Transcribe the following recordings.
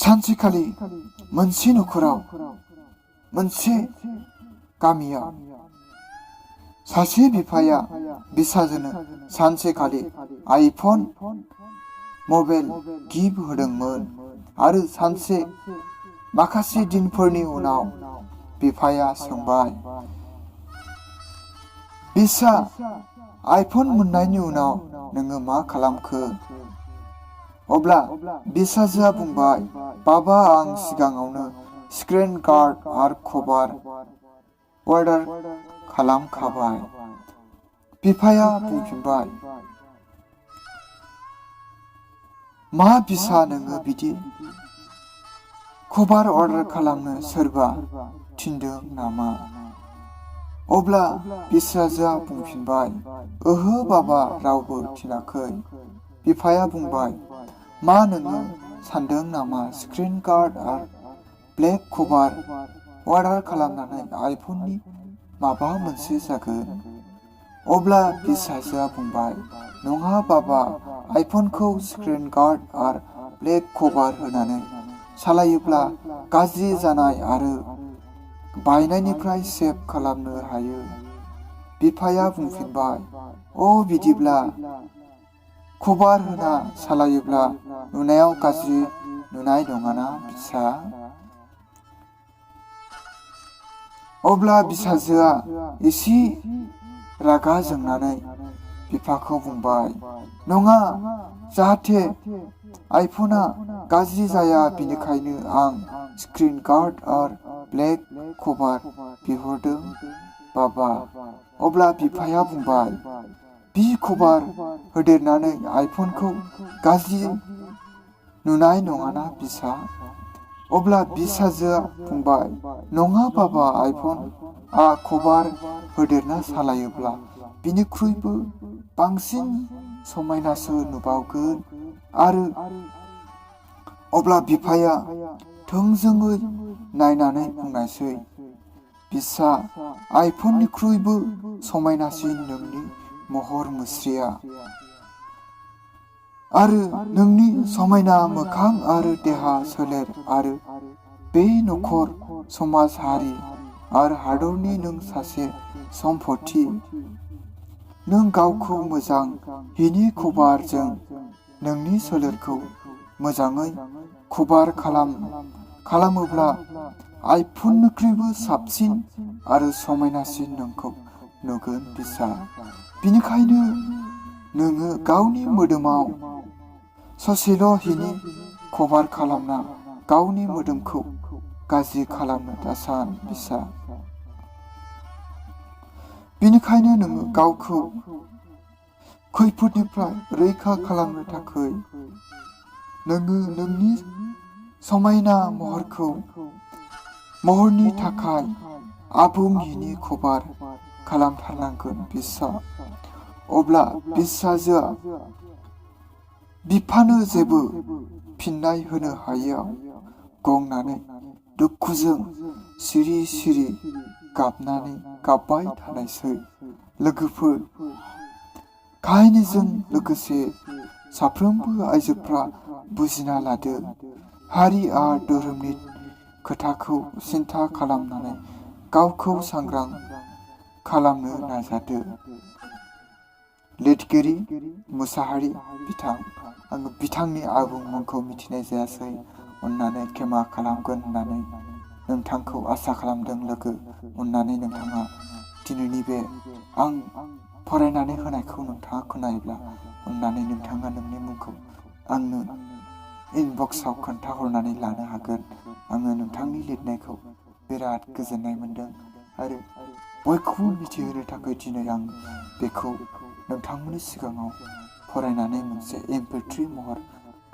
सानसेखालि मोनसे नखराव मोनसे गामियाव सासे बिफाया बिसाजोनो सानसेखालि आइफन मबाइल गिफ्ट होदोंमोन आरो सानसे माखासे दिनफोरनि उनाव बिफाया सोंबाय, बिसा आइफन मोननायनि उनाव नोङो मा खालामखो? अब्ला बिसाजोआ बुंबाय, बाबा आं सिगाङावनो स्क्रिन गार्ड आरो कभार अर्डार खालामखाबाय। बिफाया बुंफिनबाय, मा बिसा नोङो बिदि कभार अर्डार खालामनो सोरबा थिनदों नामा? अब्ला बिसाजोआ बुंफिनबाय, ओहो बाबा रावबो थिनाखै। बिफाया बुंबाय, मा नोङो सानदों नामा स्क्रिन गार्ड आरो ब्लेक कभार अर्डार खालामनानै आइफननि माबा मोनसे जागोन? अब्ला बिसाजोआ बुंबाय, नङा बाबा, आइफनखौ स्क्रिन गार्ड आरो ब्लेक कभार होनानै सालायोब्ला गाज्रि जानाय आरो बायनायनिफ्राय सेभ खालामनो हायो। बिफाया बुंफिनबाय, अ बिदिब्ला कभार होना सालायोब्ला नुनायाव गाज्रि नुनाय नङाना बिसा? अब्ला बिसाजोआ एसे रागा जोंनानै बिफाखौ बुंबाय, नङा, जाहाथे आइफना गाज्रि जाया बेनिखायनो आं स्क्रिन गार्ड आरो ब्लेक कभार बिहरदों बाबा। अब्ला बिफाया बुंबाय, बि कभार होदेरनानै आइफनखौ गाज्रि नुनाय नङाना बिसा? अब्ला बिसाजोआ बुंबाय, नङा बाबा, आइफनआ कभार होदेरना सालायोब्ला बिनिख्रुइबो बांसिन समायनासो नुबावगोन। आरो अब्ला बिफाया थोंजोङै नायनानै बुंनायसै, बिसा आइफननिख्रुइबो समायनासिन नोंनि महर मुस्रिया आरो नोंनि समायना मोखां आरो देहा सोलेर आरो बे नखर, समाज, हारि आरो हादरनि नों सासे सम्पथि। नों गावखौ मोजां हिनि कभारजों नोंनि सोलेरखौ मोजाङै कभार खालामोब्ला आइफननिख्रुइबो साबसिन आरो समायनासिन नोंखौ नुगोन बिसा। बिनिखायनो नोङो गावनि मोदोमाव ससेल' हिनि कभार खालामना गावनि मोदोमखौ गाज्रि खालामनो दासान बिसा। बिनिखायनो नोङो गावखौ खैफोदनिफ्राय रैखा खालामनो थाखाय नोङो नोंनि समायना महरनि थाखाय आबुं हिनि कभार खालामथारनांगोन बिसा। अब्ला बिसाजोआ बिफानो जेबो फिननाय होनो हायैयाव गंनानै दुखुजों सिरि सिरि गाबबाय थानायसै। लोगोफोर, काहिनीजों लोगोसे साफ्रोमबो आइजोफ्रा बुजिना लादो, हारि आरो धोरोमनि खोथाखौ सिन्था खालामनानै गावखौ सांग्रां खालामनो नाजादो। लिरगिरि मुसाहारि बिथां। आङो बिथांनि आबुं मुंखौ मिथिनाय जायासै, अन्नानै क्षमा खालामगोन होननानै नोंथांखौ आसा खालामदों लोगो। अन्नानै नोंथाङा दिनैनि बे आं फरायनानै होनायखौ नोंथाङा खोनायोब्ला अन्नानै नोंथाङा नोंनि मुंखौ आंनो इनबक्सआव खोन्थाहरनानै लानो हागोन। आङो नोंथांनि लिरनायखौ बिराद गोजोननाय मोन्दों आरो बयखौबो मिथिहोनो थाखाय दिनै आं बेखौ नोंथांमोननि सिगाङाव फरायनानै मोनसे MP3 महर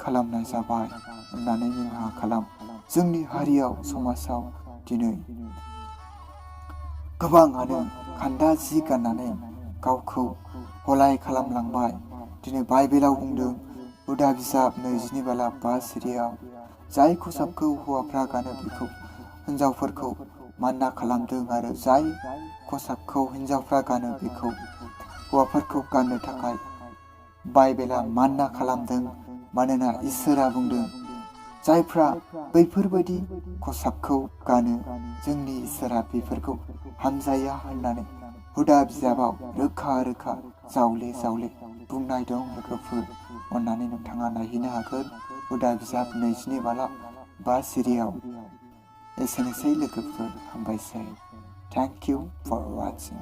खालामनाय जाबाय। अन्नानै निमाहा खालाम। जोंनि हारियाव, समाजाव दिनै गोबाङानो खान्दा जि गाननानै गावखौ हलाय खालामलांबाय। दिनै बाइबेलाव बुंदों, हुदा बिजाब 22:5 सिरियाव, जाय खसाबखौ हौवाफ्रा गानो बेखौ हिन्जावफोरखौ मानना खालामदों आरो जाय खसाबखौ हिन्जावफ्रा गानो बेखौ हौवाफोरखौ गाननो थाखाय बाइबेला मानना खालामदों। मानोना इसोरा बुंदों, जायफ्रा बैफोरबायदि खसाबखौ गानो जोंनि इसोरा बेफोरखौ हामजाया होननानै हुदा बिजाबाव रोखा रोखा जावले जावले बुंनाय दं लोगोफोर। अन्नानै नोंथाङा नायहैनो हागोन हुदा बिजाब 22 सिरियाव। एसेनोसै लोगोफोर, हामबायसै। Thank you for वाचिं।